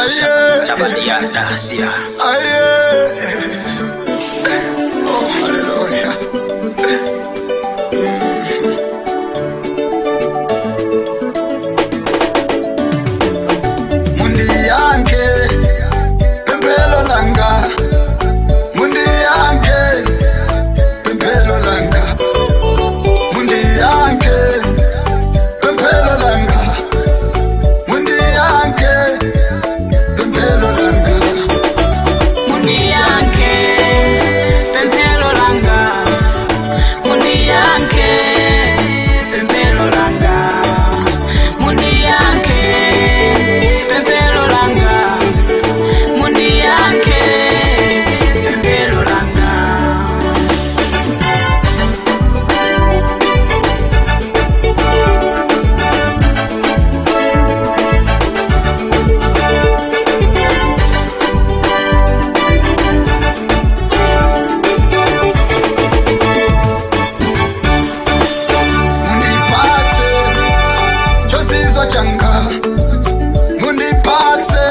Aye. Chabadiana sia. Aye. Oh, hallelujah. Mundiyanke pemphero langa. Mundiyanke pemphero langa. Mundiyanke pemphero langa. Mundiyanke pemphero langa. Mundiyanke pemphero langa. Mundiyanke pemphero langa. Mundiyanke pemphero langa. Mundiyanke pemphero langa. Mundipatse chozizwa changa. Mundipatse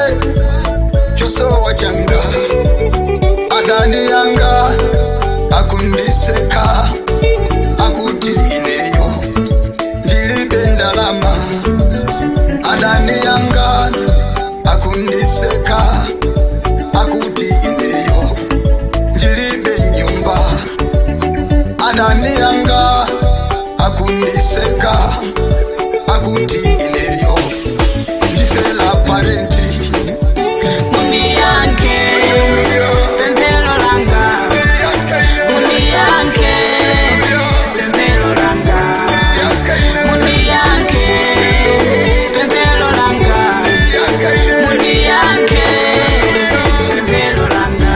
chosowa changa. Adani yanga akundiseka akuti ineyo ndilibe ndalama. Adani yanga akundiseka akuti ineyo ndilibe nyumba. Adani yanga akundiseka akuti ineyo ndifela parenti. Mundiyanke pemphero langa. Mundiyanke pemphero langa. Mundiyanke pemphero langa. Mundiyanke pemphero langa.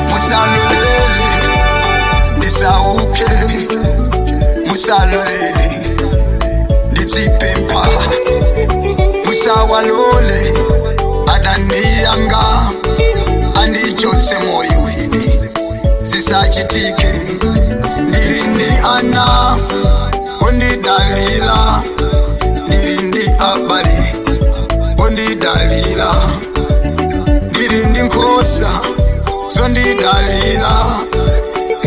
Musalolele ndisauke, musalolele nditsipempa, musawalole adani yanga andichotse moyo ine zisachitike. Ndili ndi ana ondidalila, ndili ndi abale ondidalila, ndili ndi nkhosa zondidalila,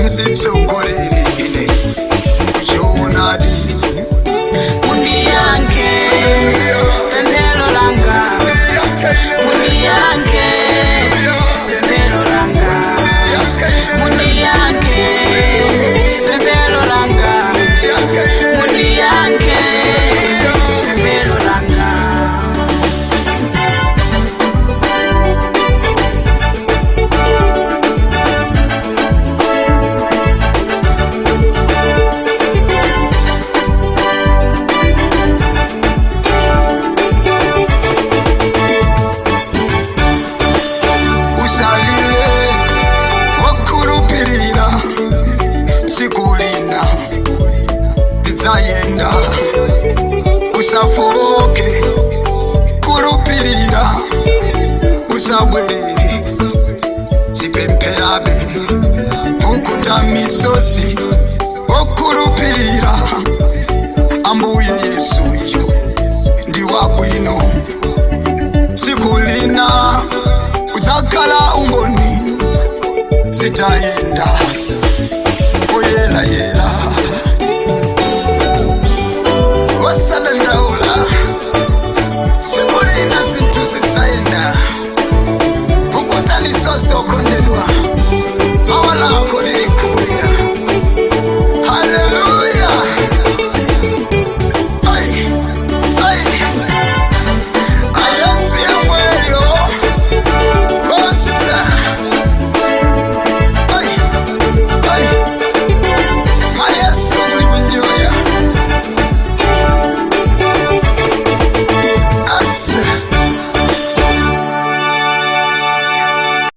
msitsogolere ine kuchoonadi. Mundiyanke pemphero langa. Mundiyanke pemphero langa. Mundiyanke pemphero langa. Mundiyanke pemphero langa. Usalile wakhulupirira tsiku lina tidzayenda. Usafoke khulupirira, usabwerere dzipempherabe pukuta misozi okhulupirira. Ambuye Yesu iyo ndi wabwino, tsiku lina udzakhala umboni zitayenda oyelayela wasadandaula. Tsiku lina zinthu zidzayenda, pukuta misozi okondedwa.